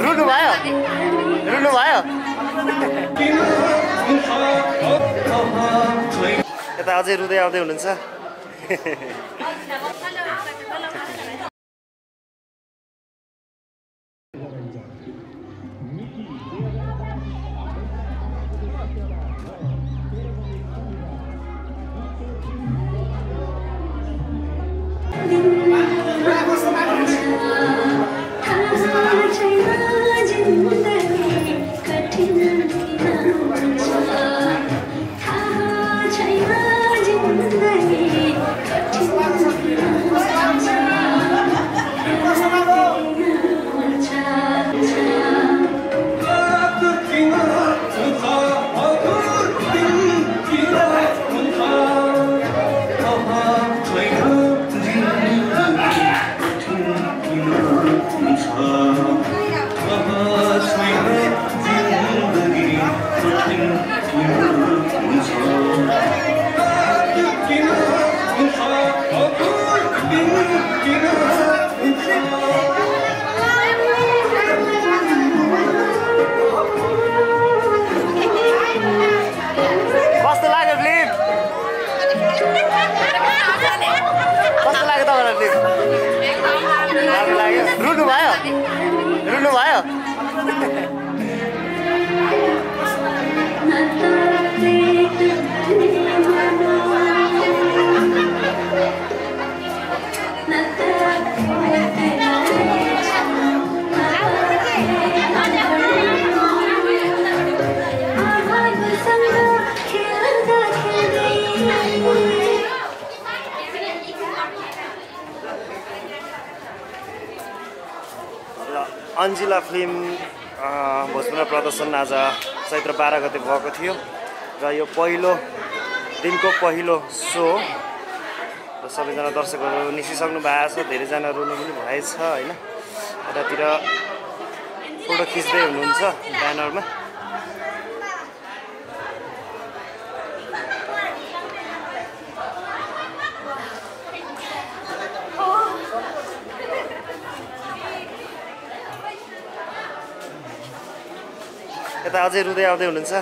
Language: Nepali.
रुनु भयो रुनु भयो यता अझै रुँदै आउँदै हुनुहुन्छ रुनु भयो रुनु भयो अन्जिला फिल्म भोजपुरमा प्रदर्शन आज चैत्र 12 गते भएको थियो र यो पहिलो दिनको पहिलो सो र सबैजना दर्शकहरू निस्किसक्नु भएको छ धेरैजना रुनु पनि भएछ हैन यतातिर फोटो खिच्दै हुनुहुन्छ ब्यानरमा यता अझै रुँदै आउँदै हुनुहुन्छ